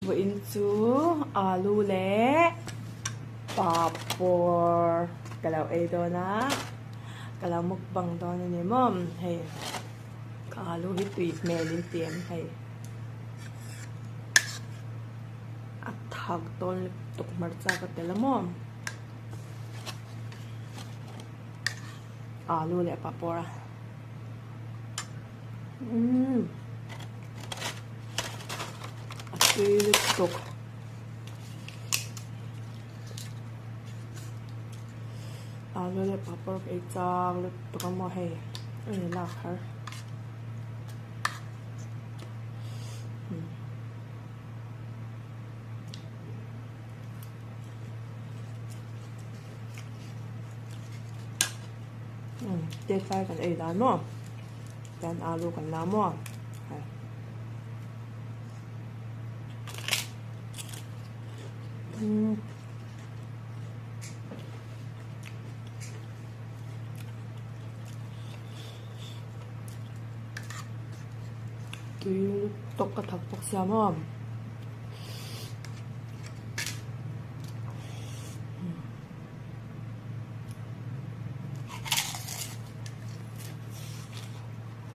Vawiin chu alu leh papawr ka lo ei dawn a, ka lo mukbang dawn a ni maw hei ka alu hi tui hmel in ti em hei a thak dawn lutuk hmarcha ka tel a maw alu leh papawr a umm. A tui lutuk. Alu leh papawr ka ei chak lutuk a maw hei a ni lak har. Tet lai kan ei dan maw chuan alu kan la maw. Tui lutuk ka thak bawk sia maw.